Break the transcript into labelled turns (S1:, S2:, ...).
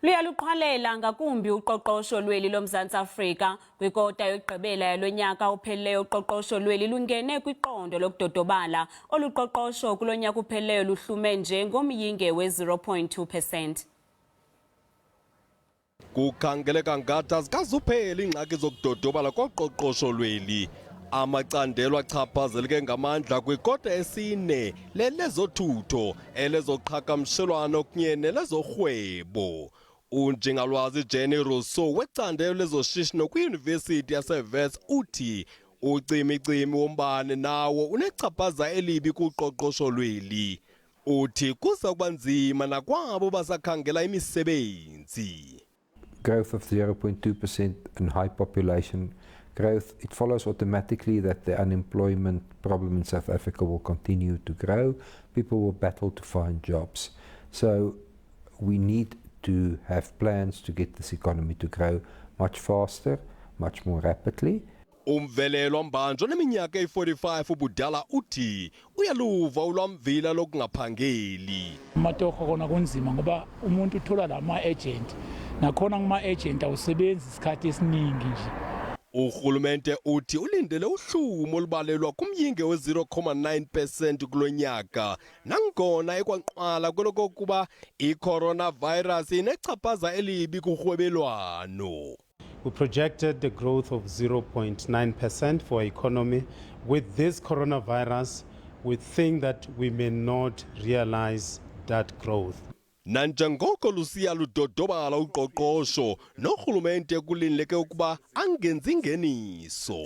S1: Luyaluqhwalela ngakumbi uqoqosho lweli loMzantsi Afrika. Kwikota yokugqibela yalonyaka uphelileyo, uqoqosho lweli lungene kwiqondo lokudodobala. Olu qoqosho kulo nyaka uphelileyo luhlume nje ngomyinge we-0.2%.
S2: Kukhangeleka ngathi azikazuphela iingxaki zokudodobala koqoqosho lweli. Amacandelo achaphazeleke ngamandla kwikota esine lelezothutho, elezoqhagamshelwano kunye nelezorhwebo. Unjingalwazi Jenny Rousseau wecandelo lezoshishino kwiYunivesithi yaseWits uthi ucimicimi wombane nawo unechaphaza elibi kuqoqosho lweli. Uthi kuza kuba nzima nakwabo basakhangela imisebenzi.
S3: Growth of 0.2% and high population growth, it follows automatically that the unemployment problem in South Africa will continue to grow. People will battle to find jobs. So we need to have plans to get this economy to grow much faster, much more rapidly.
S2: Umvelelwa Mbanjwa oneminyaka eyi-45 ubudala uthi uyaluva ulwamvila lokungaphangeli.
S4: Amatoho kona kunzima ngoba umuntu uthola la ma-agent, nakhona kuma-agent awusebenzi isikhathi esiningi nje.
S2: Urhulumente uthi ulindele uhlumo olubalelwa kumyinge we-0.9% kulonyaka, nangona ekwanqwala kwelokokuba i-coronavirus inechaphaza elibi kurhwebelwano.
S5: We projected the growth of 0.9% for our economy. With this coronavirus, we think that we may not realize that growth.
S2: Nanjengoko lusiya ludodobala uqoqosho, norhulumente kulindeleke ukuba angenzi ingeniso.